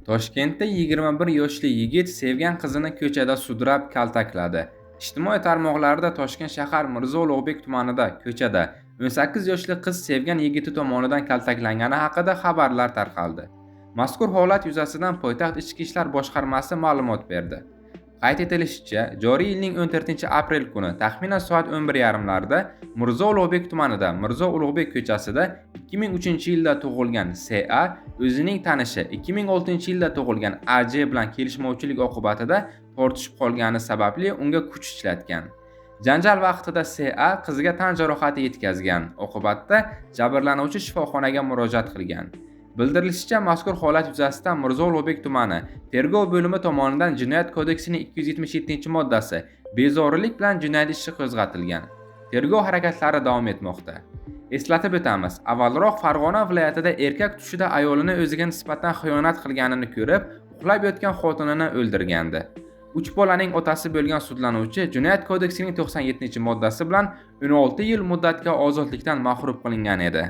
Toshkentda 21 yoshli yigit sevgan qizini ko'chada sudrab kaltakladi. Ijtimoiy tarmoqlarda Toshkent shahar Mirzo Ulug'bek tumanida ko'chada 18 yoshli qiz sevgan yigiti tomonidan kaltaklangani haqida xabarlar tarqaldi. Mazkur holat yuzasidan poytaxt Ichki ishlar boshqarmasi ma'lumot berdi. Qayd etilishicha, joriy yilning 14-aprel kuni taxminan soat 11:30larda Mirzo Ulug'bek tumanida Mirzo Ulug'bek ko'chasida 2003-yilda tug'ilgan SA o'zining tanishi 2006-yilda tug'ilgan AJ bilan kelishmovchilik oqibatida tortishib qolgani sababli unga kuch ishlatgan. Janjal vaqtida SA qizga tan jarohati yetkazgan. Oqibatda jabrlanuvchi shifoxonaga murojaat qilgan. Bildirilishicha, mazkur holat yuzasidan Mirzo Ulug'bek tumani tergov bo'limi tomonidan Jinoyat kodeksining 277-moddasi bezorilik bilan jinoyat ishi qo'zg'atilgan. Tergov harakatlari davom etmoqda. Eslatib o'tamiz, avvalroq Farg'ona viloyatida erkak tushida ayolini o'ziga nisbatan xiyonat qilganini ko'rib, uxlab yotgan xotinini o'ldirgandi. 3 bolaning otasi bo'lgan sudlanuvchi Jinoyat kodeksining 97-moddasi bilan 16 yil muddatga ozodlikdan mahrum qilingan edi.